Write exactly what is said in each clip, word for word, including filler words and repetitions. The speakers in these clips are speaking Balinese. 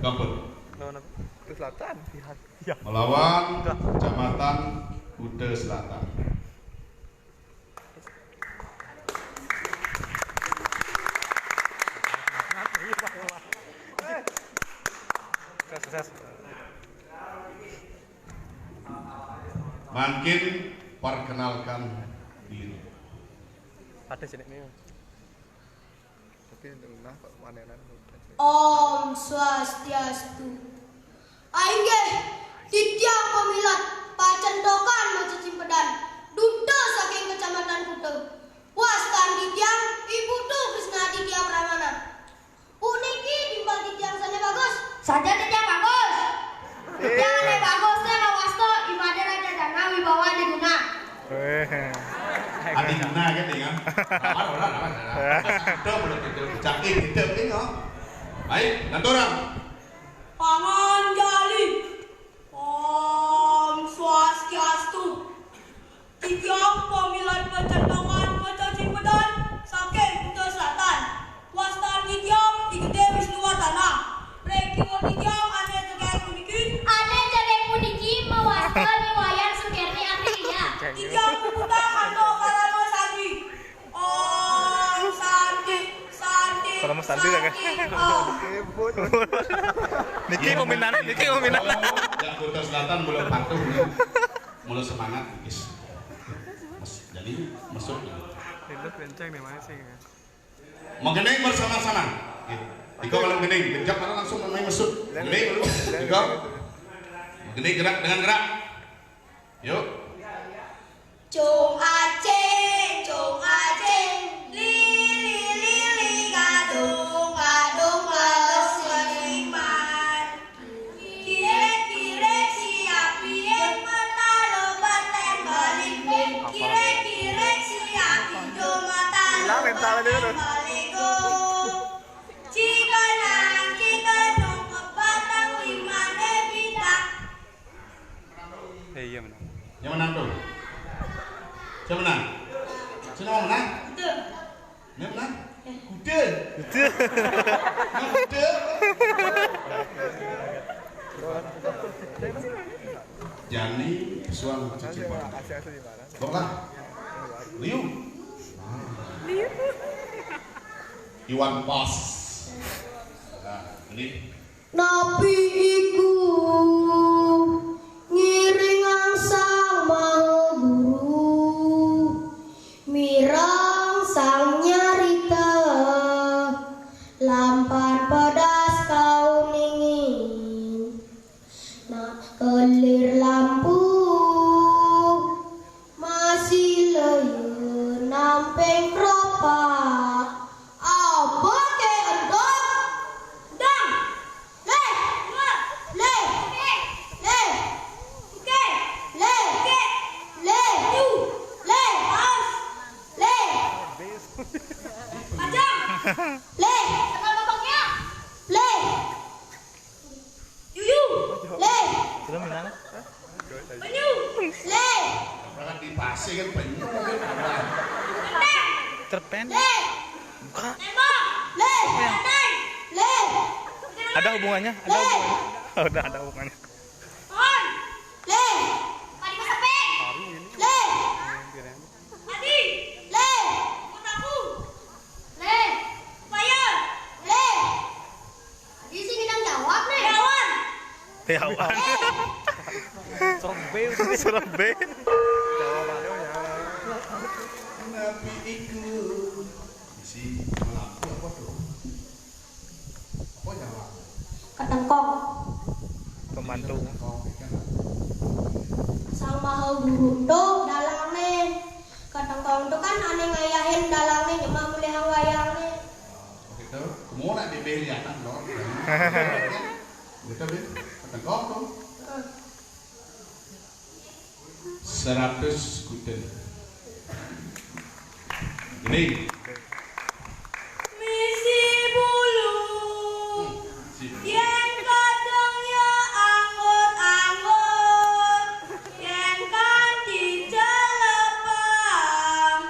Kampun. Lawan apa? Kuta Selatan. Iya. Iya. Melawan Kecamatan Kuta Selatan. Sukses, sukses. Mangkin perkenalkan diri. Ada sini nih. Tapi tengah kok manenan. Om Swastiastu. Inggih, titiang pamilet pacentokan macecimpedan, duta saking Kecamatan Kuta. Wastan titiang I Putu Krisna Aditya Pramana. Puniki timpal titiang sané bagus. Saja titiang bagus. Titiang ané bagus téh mawasta I Madé Raja Dana Wibawa Adiguna. Wéh. Adiguna kan, ya kan? Apa orang, apa orang? Itu belum itu. Cak ini itu, ini, oh. Baik, lanturang. Panganjali. Om Swastiastu. Titiang pamilet pacentokan macecimpedan saking Kuta Selatan. Wastan titiang I Gedé Wisnuwardana. Ring kiwa titiang ané cekek puniki. Ané cekek puniki mawasta Ni Wayan Sukerni Aprilia. Titiang puputang antuk Parama Santi. Om Santi, Santi, Parama Santi, ya, kan? Santi, Om. Niki paminan, niki paminan. Yang Kuta Selatan mulai patuh nih. Mulai semangat, guys. Mas, jadi masuk nih. Ribet kenceng nih, Mas, ya. Menggending bersama-sama. Oke. Iko kalau menggending, kejap mana langsung main mesut. Menggending dulu. Iko. Menggending gerak dengan gerak. Yuk. Cung acing, cung acing, lili lili gadung gadung lalu seniman. Kirek kirek siap pieng mata lo batang balimbing. Kirek kirek siap hijau mata lo batang baligo. Cikanang cikanung kebatang limane bintang. Eh, iya, menang. Yang menang tuh? Siapa menang? Siapa menang? Betul. Yang menang? Kuda. Kuda. Yang kuda. Jani pesuang cuci barang. Bongkar. Liu. Liu. Iwan Pas. Nah, ini. Napi iku ngiringang Sang Maha Guru, mireng sang nyarita, lampan pedas kauningin. Nak kelir lampu, masih leyur namping keropak. Apa ke entong? Dang. Leh. Leh. Leh. Leh. Leh. Leh. Leh. Leh. Leh. Yuyu. Leh. Sudah menang. Penyu. Leh. Orang di pasir kan penyu kan. Cerpen. Leh. Buka. Tembok. Leh. Apa ya? Leh. Ada hubungannya? Ada hubungannya? Oh, udah ada hubungannya. Pohon. Leh. Padi keseping. Leh. Adi. Leh. Kotaku. Leh. Fire. Leh. Adi sing ngidang jawab nih. Jawan. Jawan. Leh. Serem bé. Serem bé. Jawabannya ya. Napi iku? Si lampu apa tuh? Apa nyala? Ketengkong. Pembantu. Ketengkong, ya kan? Sang Maha Guru tuh dalangné. Ketengkong tuh kan ané ngayahin dalangné, nyemak mulihang wayangné. Oh, gitu. Kamu nak dibeliakan loh. Gitu, Bin. Ketengkong tuh. Heeh. Seratus kuda. Ini. Misi bulu. Yén kadang ya anggot-anggot, yén kanti celepang,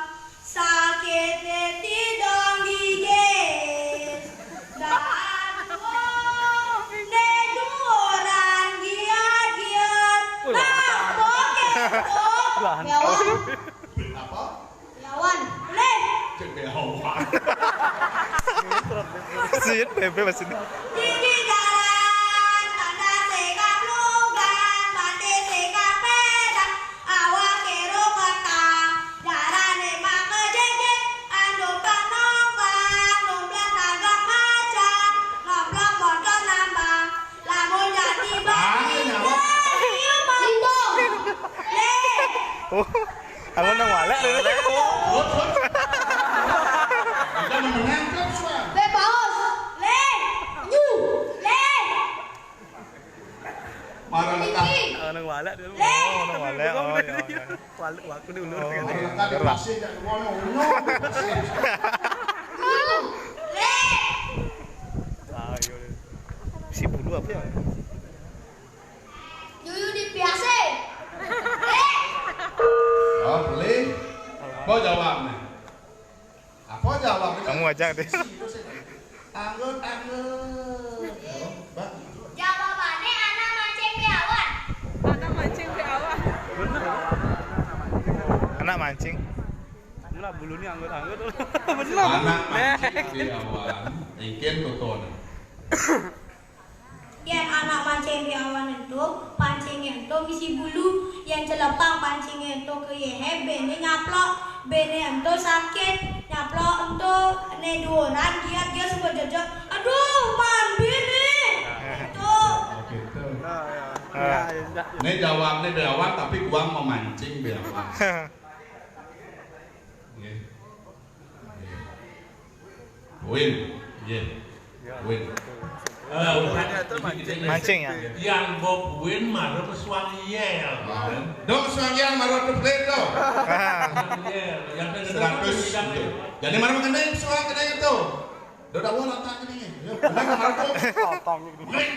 sakit tidong gigis. Dan wong Beawan. Apa? Beawan. Leh. Cek beawan. Sih, bebe masih. Tinggi jalan, tanda sega pelugan, mati sega pedang, awak kero kota, jarane mak kejejek, ando panong panong, belas naga macan, ngeplok motor nambang, lamun jadi bani, ayo, Bang. Lindung. Leh. Oh, kalau nang walek lho. Hut, hut. Kita menang kan, Suan? Be paus. Leh. Nyu. Leh. Marah lekat. Tinggi. Kalau nang walek dulu. Leh. Oh, nang walek. Oh, iya, iya. Walek waktu di ulur. Oh, kan. Marah lekat di pasir, jak ke kono. Nyu. Nyu. Leh. Ah, iya, iya. Si bulu apa ya? Yuyu di piase. Eh, oh, boleh. Apa jawabnya? Apa jawabnya? Kamu aja deh. Anggut, anggut. Mbak. Jawabannya anak mancing beawan. Anak mancing beawan. Anak mancing. Mula bulune anggut-anggut. Bener. Anak mancing beawan. Engken totone. Yen anak mancing beawan ento, pancing ento misi bulu, yen celepang pancing ento ke yehe bene nyaplok, bene ento sakit, nyaplok ento ne duoran giat dia suka jejak. Aduh, man bene. Ento. Oh, gitu. Nah, ya. Nah. Ya, ya, ya. Ini jawabnya beawan, tapi gua mau mancing beawan. Nggih. Nggih. Buin. Nggih. Buin. Eh, mancing ya. Yang mbok buin maro pesuang yel. Dong suang yel maro teplet to. Pesuang yel. Yang ada seratus. Jadi maro mengenai pesuang kena itu. Dodawon otak gini. Ya, benar, Marco. Otak gini. Mengenai.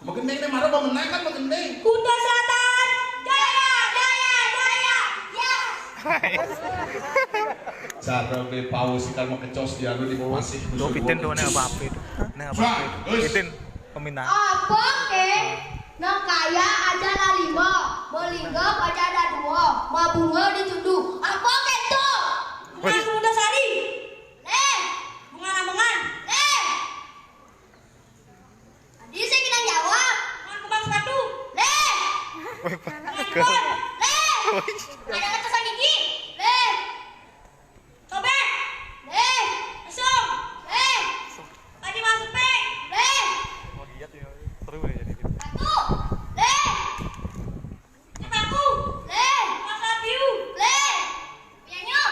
Mengenai ini marah pemenang kan mengenai. Kuta Selatan. Jaya, jaya, jaya. Yes. Cara be paus ikan mekecos di anu di pasih. Tuh, Piten tuh, nih apa-apa itu? Nih apa-apa itu? Piten, peminat. Apa ke? Nang kaya aja lah lima, melinggap aja ada dua, mabunga di tundu. Apa ke itu? Bunga Kuta Sari. Leh. Bunga Ramengan. Leh. Tadi saya bilang jawab. Bunga Kembang Sepatu. Leh. Bunga Kembang. Leh. Ada kata gigi. Leh. Tobek. Leh. Esong. Leh. Tadi masuk pe. Leh. Oh, lihat ya. Seru ya jadi gitu. Batu. Leh. Batu. Leh. Masa biu. Leh. Pianyo.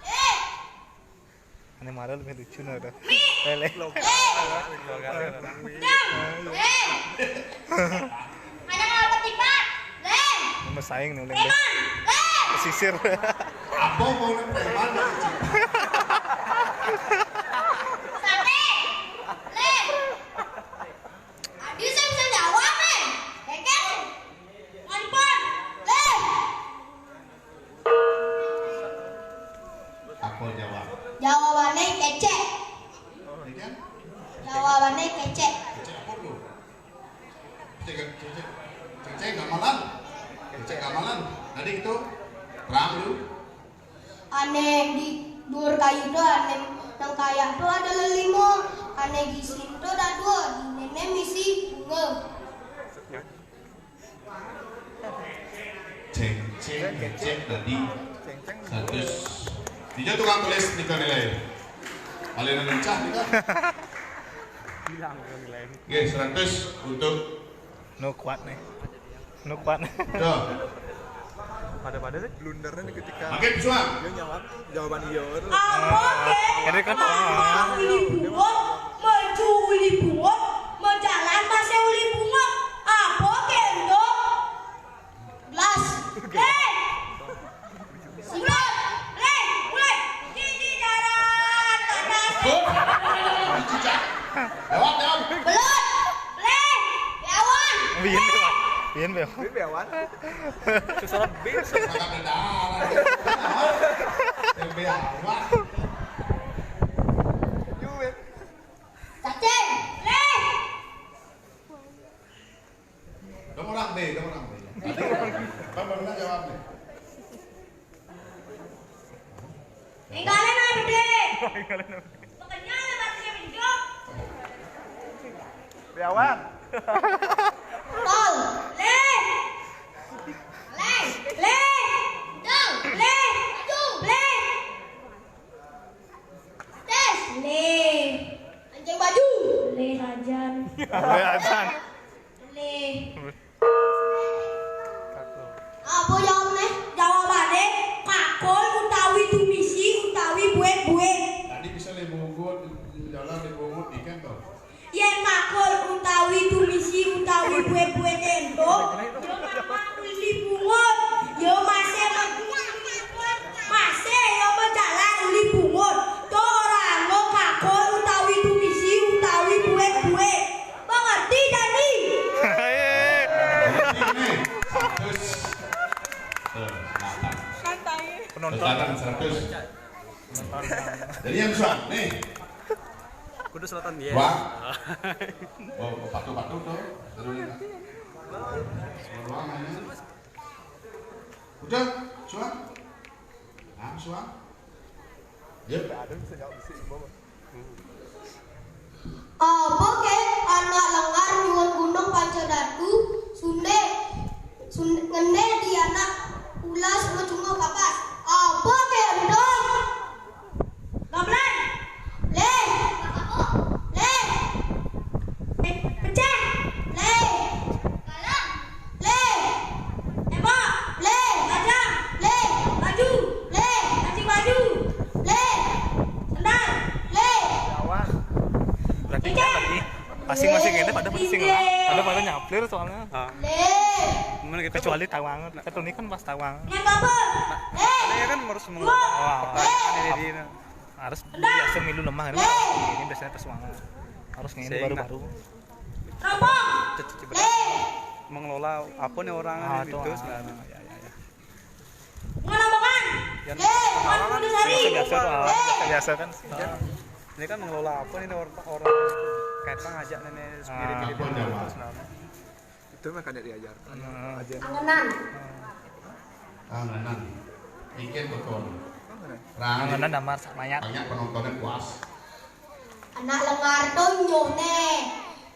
Leh. Ane mara lebih lucu nah udah. Mi. Lele. Dang. Eh. Ada mau petipa. Leh. Ini mah saing nih, Leng. Preman. Leh. Pesisir. Apa mau preman? Sate. Leh. Adi saya bisa jawab, eh. Keken. Manpan. Leh. Apa jawab? Jawabannya kecek. Iya kan? Jawabannya kecek. Kecek apa tuh? Kecek, kecek, kecek gamelan. Kecek gamelan. Tadi itu terang dulu. Ane di duur kayu tuh, ane nang kayak tuh ada lelimo. Ane gisin tuh ada dua. Di nene misi bunga. Ceng, ceng, ceng tadi seratus. Dia tukang tulis nika nilai. Paling mencah nika. Hilang nilai. Oke, seratus untuk. No kuat nih. No kuat. Tuh. Pada-pada sih. Blundernya ketika. Makin suang. Dia nyawab jawaban iya. Apa ke? Ini kan. Maju uli bungut, maju uli bungut, mau jalan masih uli bungut. Apa ke itu? Gelas. Leh. Singkat. Leh. Mulai. Gigi darat. Tanah. Lewat, lewat. Belut. Leh. Beawan. Biyen, Pak. Biyen, Pak. Biyen beawan. Sesorot bis. Makan darat. Beawan. Cacing. Leh. Dong orang B, dong orang B. Tadi, Bang, Bang, jawab nih. Makanya ada batunya pintu. Biawan. Tol. Le. Le. Le. Tol. Le. Maju. Le. Tes. Le. Anjing baju. Le Rajan. Le Rajan. Le. Apa jawabne? Jawabane, kakul utawi tumisi utawi buet-buet. Tadi bisa le bungut, jalan le bungut ikan to. Yen kakul utawi tumisi utawi buet-buet ento, yo mamang uli bungut, yo masih mamang uli bungut, masih yo majalan uli bungut. To ora nggo kakul utawi tumisi utawi buet-buet. Mengerti, Dani? Ini seratus. Tuh, selatan. Penonton. Selatan seratus. Jadi yang suan, nih. Kudu selatan dia. Wah. Oh, patuh-patuh tuh. Terus. Semua doang ini. Udah, suan. Nah, suan. Yuk. Apa ke anak lengar nyuwun gunung panca datu, sunde, sunde ngene di anak ulas mecunguh kapas. Apa ke ento? Gamelan. Le. Le. Pe-, pecah. Le. Galang. Le. Tembok. Le. Gajah. Le. Baju. Le. Kancing baju. Le. Sendal. Le. Lawan. Berarti kan lagi masing-masing ini pada masing lah. Pada pada nyaplir soalnya. Ah. Le. Gimana gitu? Kecuali tawang. Satu ini kan pas tawang. Yang apa? Le. Ada ya kan harus mengelola. Wah. Pertanyaan ini di harus biasa milu lemah ini. Ini biasanya pas wangun. Harus ngene baru-baru. Mengelola apa nih orang itu sebenarnya. Ya, ya, ya. Mengelompokkan. Yang orang kan biasa, biasa, biasa kan. Ini kan mengelola apa nih orang, orang kayak ngajak nenek sendiri apa itu sebenarnya. Itu mah kan diajar. Angenan. Angenan. Ikan beton. Angenan. Angenan damar sak mayat. Banyak penontonnya puas. Anak lengar to nyuh ne.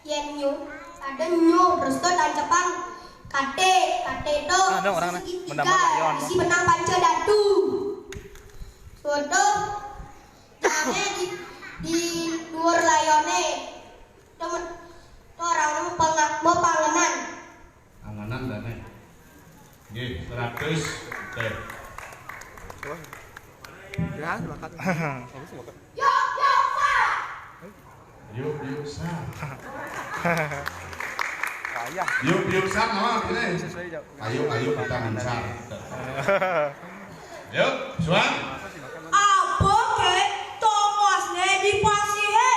Yen nyuh, ada nyuh terus to tancepang kate, kate to. Ada orang isi tiga, isi benang panca datu. Sodo, jange di, di dhuwur layone. Temen, to orang mau panga-, mau pangenan. Angenan dane. Nggih, seratus. Oke. Wah. Ya, silakan. Bagus, silakan. Yuk, yuk, sa. Yuk, yuk, sa. Yuk, yuk, sa, nama ini? Ayo, ayo kita mencar. Yuk, suan. Apa ke tongosne di pasihe?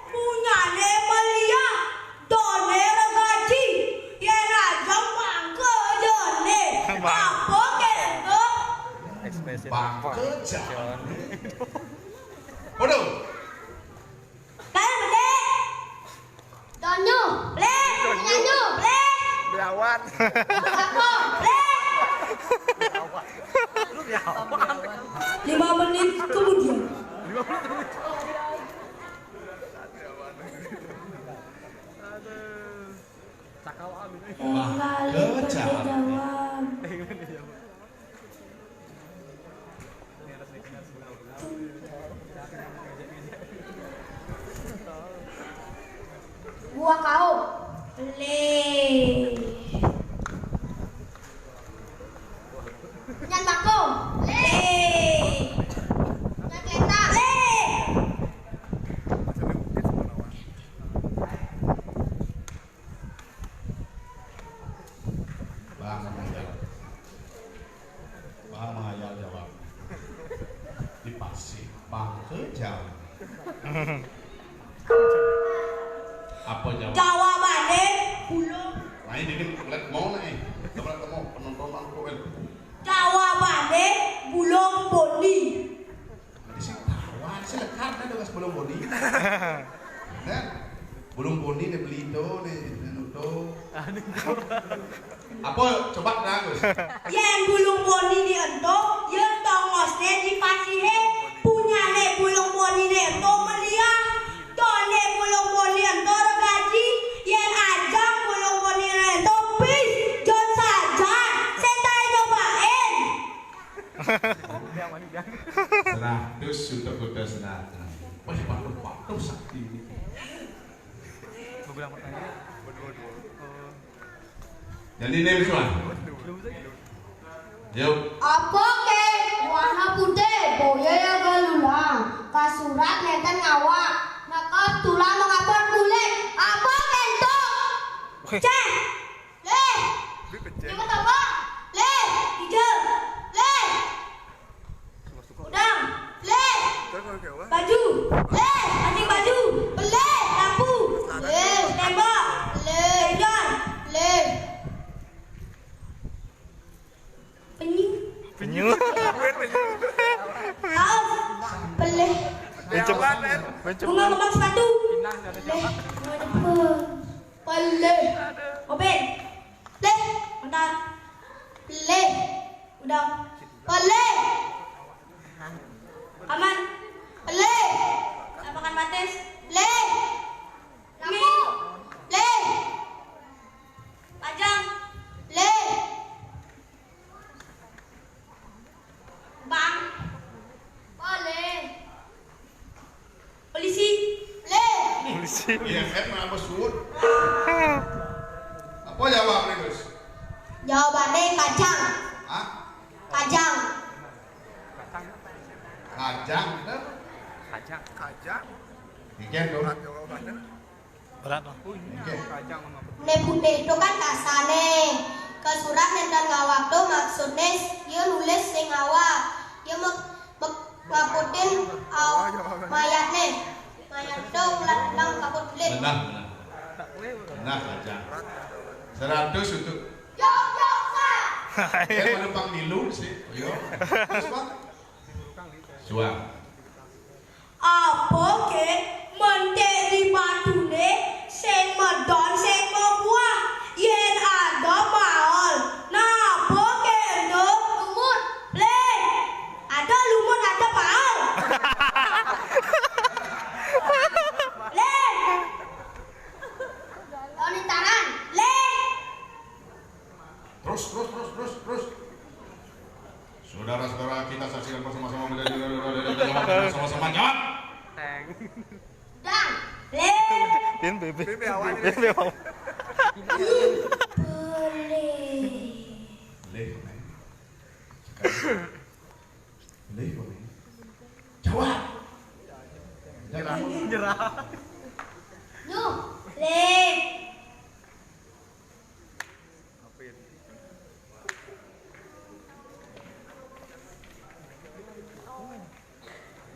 Punyane Melia, done regaji. Yen aja mangke jane. Apa ke ento? Ekspresi bangke jane. Waduh. Kae mendek. Donyo. Blek. Nyanyo. Blek. Belawan. Apa? Blek. Lu belawan. Lima menit kemudian. Lima menit kemudian. Aduh. Cakawaan. Wah, kecap. Buah kaum. Le. Nyan bako. Le. Nyan kereta. Le. Bang menghayal. Bang menghayal jawab. Di pasir. Bang ke jauh. Apa jawab? Jawabane bulung. Nah, ini kan lihat mau nih. Coba lihat mau penonton aku kan. Jawabane bulung boni. Jadi sing tawa, sing lekar kan dengan sebelum boni. Nah, belum boni nih beli itu nih, anu to. Apa coba dah, Gus? Yen bulung boni ni ento, yen tongosne di pasihe, punyane bulung boni. Jadi ini Rizwan. Yuk. Apa ke warna putih? Boya ya galulang. Kasurat nenten ngawak. Nakap tulang mengapar kulit. Apa ke itu? Ceh. Leh. Nyebut apa? Leh. Hijau. Leh. Udang. Leh. Baju. Leh. Anjing baju. Peleh. Lampu. Leh. Tembok. Leh. Keranjang. Leh. Penyu. Penyu. Aus. Peleh. Mencep. Mencep. Bunga kembang sepatu. Leh. Bunga jepun. Peleh. Obeng. Leh. Mata. Peleh. Udang. Peleh. Aman. Peleh. Lapangan batis. Leh. Min. Leh. Pajang. Leh. Bang. Peleh. Polisi. Leh. Polisi. Iya, kan, kenapa suut? Apa jawabnya, Gus? Jawabannya kacang. Hah? Kacang. Kacang, kenapa? Kacang. Kacang. Iya, dong. Berat, Bang. Oke. Bendera putih itu kan kasarnya. Kasurat nenten ngawak tu maksudnya dia nulis sing ngawak. Dia mek, mek, ngaputin, uh, mayatnya. Mayat tu ulang-ulang kaput kulit. Benar, benar. Benar saja. Seratus untuk. Jok, jok, Pak. Saya menumpang milu sih. Yo. Terus, Pak? Suang. Apa ke mentik di batune sing medon sing mebuah yen ada paol? Napa ke ento? Lumut. Leh. Ada lumut, ada paol. Leh. Lonitaran. Leh. Terus, terus, terus, terus, terus. Saudara-saudara, kita saksikan bersama-sama menjadi sama-sama jawab. Dang. Leh. Pian bébé. Bébé awak. Bébé awak. Boleh. Leh. Leh, boleh. Jawab. Nyerah. Nyerah. Nyuh. Leh.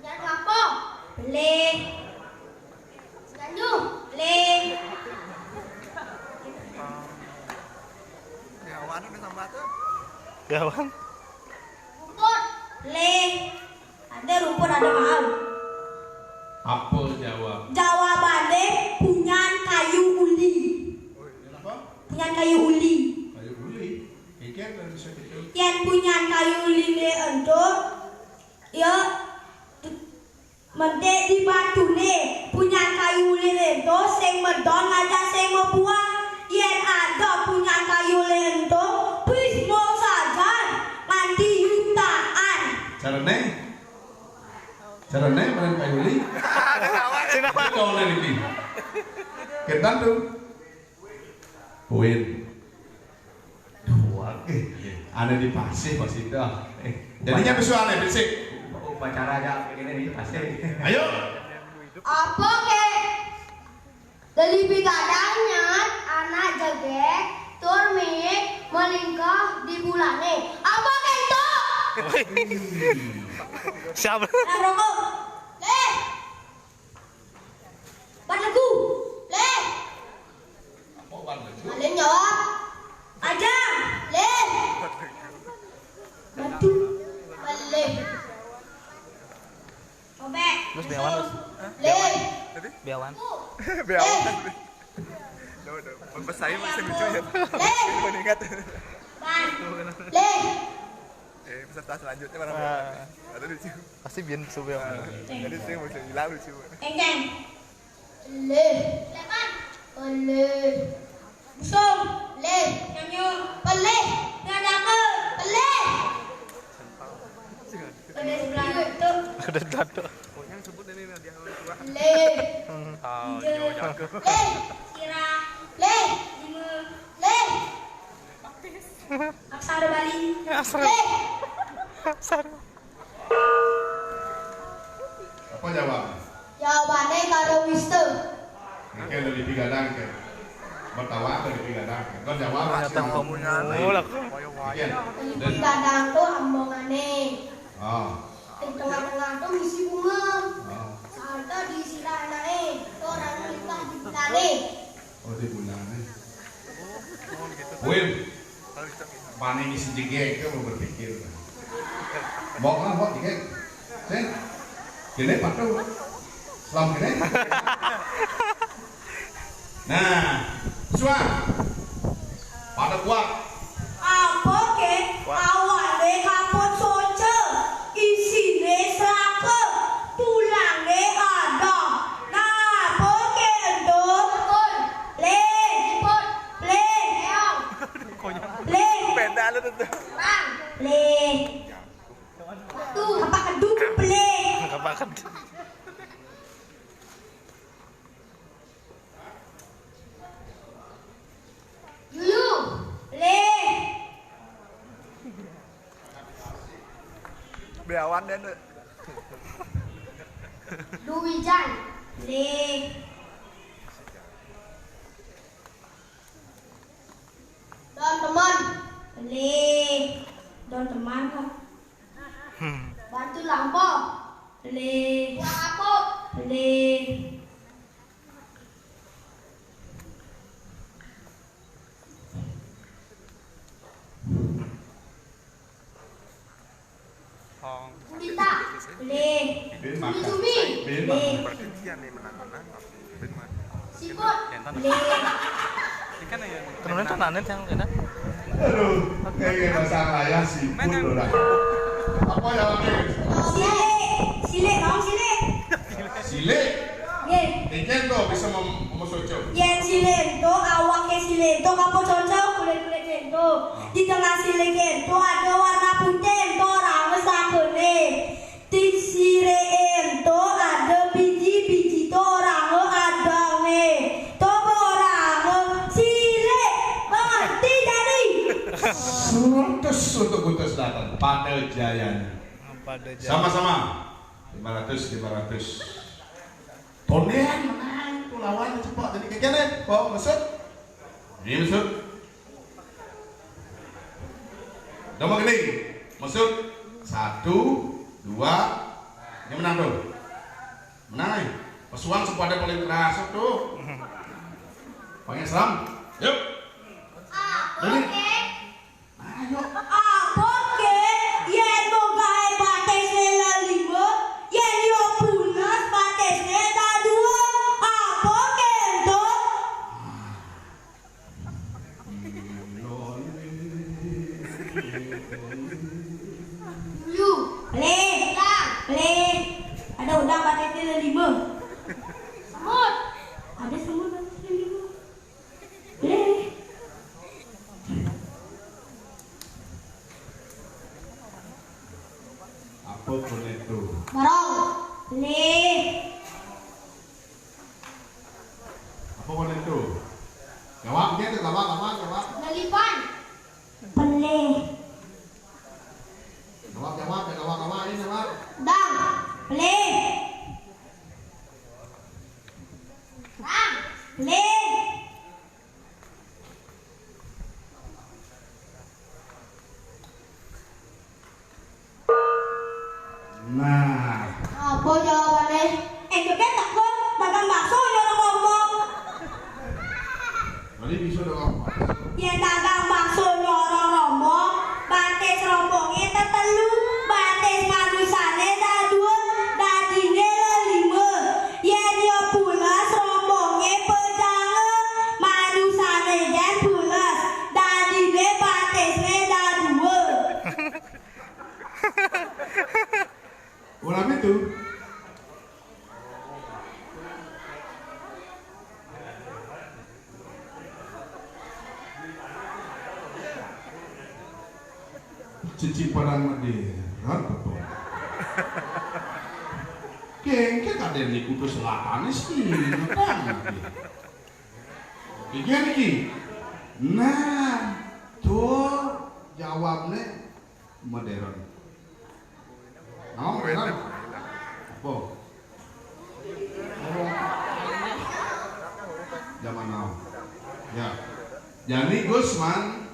Jangan apa? Pelih. Jangan nyuh. Pelih. Ya, wan, udah sambat tuh. Ya, wan. Rumput. Pelih. Ada rumput, ada mahal. Apa jawab? Jawabannya punyan kayu uli. Oh, iya, apa? Punyan kayu uli. Kayu uli. Pikir kan bisa gitu. Yen punyan kayu uline ento, ya, mentik di batune. Punyan kayu uline ento sing medon ngajak sing mebuah. Yen ada punyan kayu uline ento, wis mok sajan nganti yutaan. Carane? Carane meren kayu uli? Sing apa? Kau lagi. Ketan tuh. Poin. Dua. Eh, ada di pasih, Mas Ida. Eh, jadinya pesuane, berisik. Upacara aja begini nih, pasti. Ayo. Apa ke? Dadi pigadang nyat anak jegeg tur miik melingkah di bulane. Apa kento? Siapa? Anak rokok. Leh. Ban legu. Leh. Apa ban legu? Malin nyawa. Aja. Leh. Batu. Leh. Obek. Terus beawan, terus? Leh. Beawan. Beawan. Jauh, jauh. Pesan masih lucu ya. Leh. Baru ingat. Ban. Leh. Eh, peserta selanjutnya mana? Ah. Ada lucu. Pasti biar suwe. Ah, jadi saya mau hilang lucu. Kenceng. Leh. Lepan. Peleh. Busung. Leh. Nyamyo. Peleh. Nyadaka. Peleh. Peleh sebelah itu. Ada jatuh. Pokoknya sebut ini dia orang tua. Leh. Hmm. Ah, nyo jaga. Leh. Lé. Lima. Lé. Aksara Bali. Aksara. Lé. Aksara. Apa jawab? Jawabané karo wista. Iki lho, lebih gadang ke. Bertawa ke lebih gadang ke. Kau jawab. Ternyata kamu mulak. Iki. Lebih gadang tuh omongané. Oh. Ing tengah-tengah tuh ngisi bunga. Oh. Sarta diisi anaké, ora lipat di bulané. Oh, di bulané. Win, pané ngisi jegég, kamu berpikir. Mbok lah, mbok jegég. Sing, kéné patuh. Selam kéné. Nah, suah. Pada kuat. Apa ké? Kuat. Awané kaput soca, isiné slaka, tulangé ada. Nah, apa ké ento? Lé. Lé. Konyol. Lé. Beda lu tuh. Lé. Tuh, apa keduk, Lé. Apa keduk? Dulu. Lé. Beawan deh, Nduk. Duwijan. Lé. Don teman. Lé. Don teman kok. Bantu lampu. Lé. Buang aku. Lé. Gurita. Lé. Bin makan. Cumi-cumi. Bin makan. Lé. Berarti dia nih menang-menang. Bin makan. Siput. Lé. Ikan yang temen-temen yang kena. Aduh, kayak masalah ya siput orang. Apa ya, Bang? Silé. Silé, mau silé. Silé. Nggih. Iki to bisa mem-, memusuh. Yén silé ento, awaké silé ento kapok cocok kulit-kulit ento. Di tengah silé ento ada warna putih ento, ora wis lakoné. Di siré ento ada biji-biji to, ora adangé. To ora silé, mengerti jadi. Seratus untuk Kuta Selatan, pada jayanya. Pada jaya. Sama-sama. Lima ratus, lima ratus. Tondéan menang, tuh lawan cepet. Jadi kayak gini, kok mesut? Ini mesut. Udah mau gini, mesut. Satu, dua, ini menang tuh. Menang nih. Pesuang sepada paling keras tuh. Pengen seram? Yuk. Jadi, ayo. Apa ké? Yén bogaé batisé lelima, yén yo pules batisé dadua. Apa ké ento? Yu. Lé. Lé. Ada udang batisé lelima. Semut. Ada semut batisé lelima. Apa koneto? Barong. Lé. Apa koneto? Jawab, dia tuh, jawab, jawab, jawab. Lelipan. Pelé. Jawab, jawab, jawab, jawab, ini jawab. Dang. Pelé. Dang. Pelé. Nah. Apa jawabané? Éntuké teka dagang bakso nyolong ngomong. Tadi bisa dagang bakso. Yén dagang bakso nyolong ngomong, batis rombongé tetelu, batis manusané dadua, dadiné lelima. Yén ya pules rombongé pejanga, manusané yén pules, dadiné batisné dadua. Ulam itu. Cici perang Madéra, betul. Kengke kadén niku ke selatané sih, ngetang lagi. Iki kan iki. Nah, to jawabne modern. Nah, modern. Apa? Apa? Zaman now. Ya. Jadi Gusman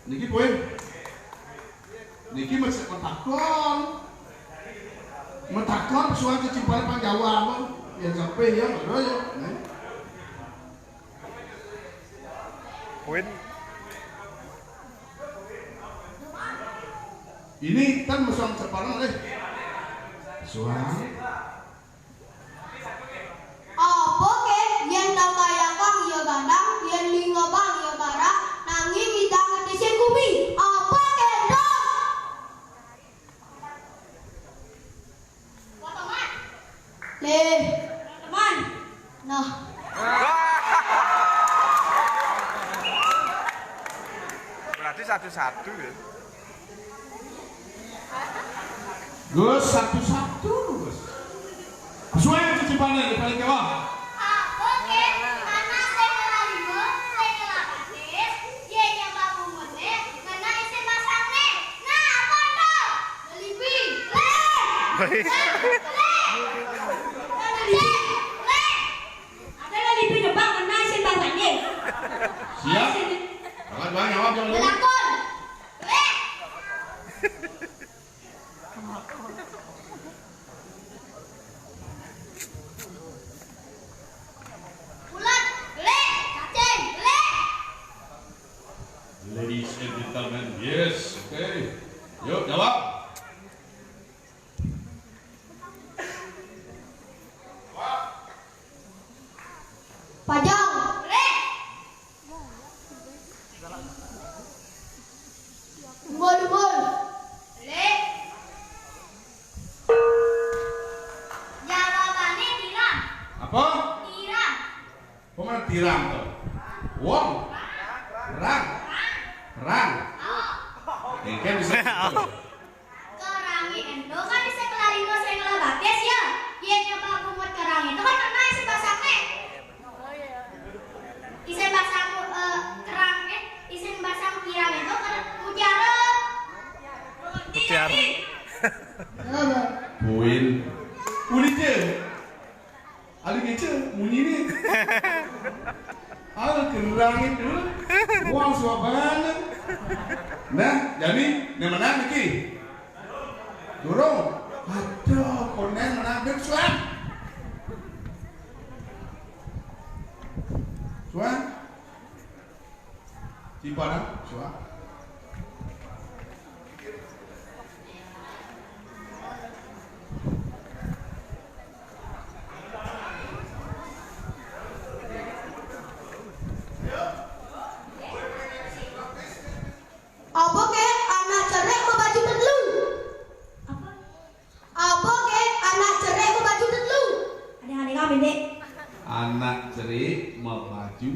niki poin. Niki mesti metakon. Metakon soal kecimpane panjawa apa? Ya sampai ya, lho ya. Nah. Poin. Ini kan mesong separang deh. Suang. Apa ke yen tangkayakang ya gandang, yen lingobang ya barak, nanging idang ngetisin gumi? Apa ke, Dok? Leh. Teman. Nah. Berarti satu-satu ya. Gus, satu-satu, Gus. Suwe cicipane di paling kewa. Apa ke? Anak sing ngelarima, sing ngelapatis, ye nyembah bungune, ngena isin basane. Nah, apa to? Lelipi. Leh. Leh. Leh. Leh. Ada lelipi nyembah ngena isin basane. Siap. Kalau dua nyawa jangan dulu. Lakon. Leh. Ulat, leh, cacing, leh. Ladies and gentlemen, yes, okay. Yuk, jawab. Pajang. Leh. Umbul-umbul. Leh. Jawabane tiram. Apa? Tiram. Apa mana tiram to? Wong. Rang. Rang. Engke bisa gitu. Kerange ento kan bisa kelarima sing ngelabatis ya. Yen nyembah bungut kerange itu kan kena isin basane. Isin basang eh, kerang eh isin basang pirang itu kena mutiara. Mutiara. Buin. Ulite. Ali kece munyi ni. Al kerang itu. Wong suaban. Nah, jadi ne menang iki. Durung. Aduh, konen menang ben suan. Suan. Timpanan, suan. Apa ke anak cerik mabaju tetelu? Apa? Apa ke anak cerik mabaju tetelu? Ada yang aneh kami dek. Anak cerik mabaju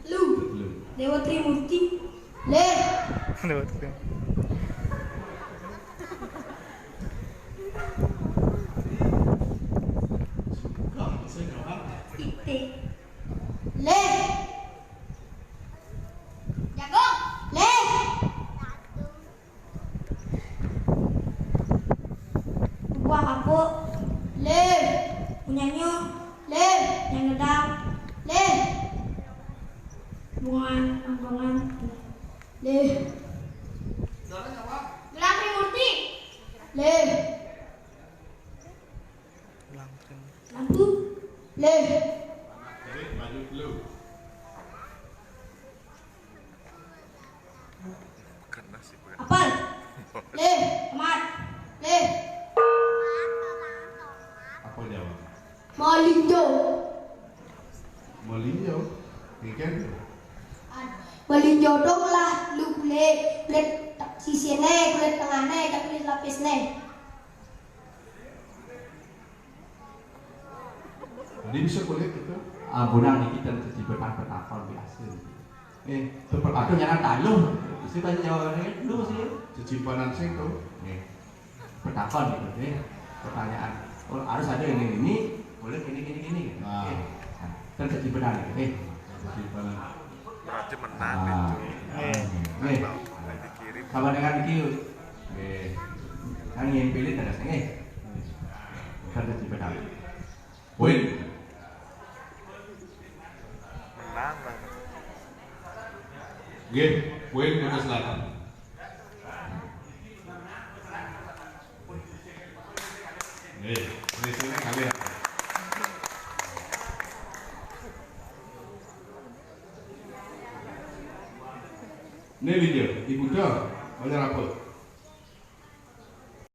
Lu. Lu. Dewa Trimurti. Leh. Lewat itu. Kamu saya jawab. Titik. Leh. Jagung. Leh. Buah kapuk. Leh. Punyanyo. Leh. Yang gedang. Leh. Bungan, angkongan. Leh. Gelang Trimurti. Leh. Langsung. Lampu. Leh. Jadi maju dulu. Bukan nasi, bukan. Apel. Leh. Tomat. Leh. Apa jawab? Malinjo. Malinjo. Ikan. Malinjo dong lah lu kulit, kulit sisine, kulit tengahne, kulit lapisne. Jadi bisa kulit itu. Ampunang niki ten cecipetan petakon biasa. Eh, petakon jangan taluh. Bisa tanya jawabannya dulu sih. Cecipanan sing to. Nih, petakon gitu nih. Pertanyaan. Oh, harus ada ini ini, boleh ini ini ini. Nah. Oke. Kan satu benar, eh. Berarti menang Ah. Itu. Nggih. Nggih. Kalau dikirim Sama dengan iki. Nggih. Nang ngempelin ada nggih. Kan satu benar. Poin. Menang lah. Nggih, poin Kota Selatan. Nggih, selisihnya kali ya. Ini dia, Ibu Dah, banyak apa?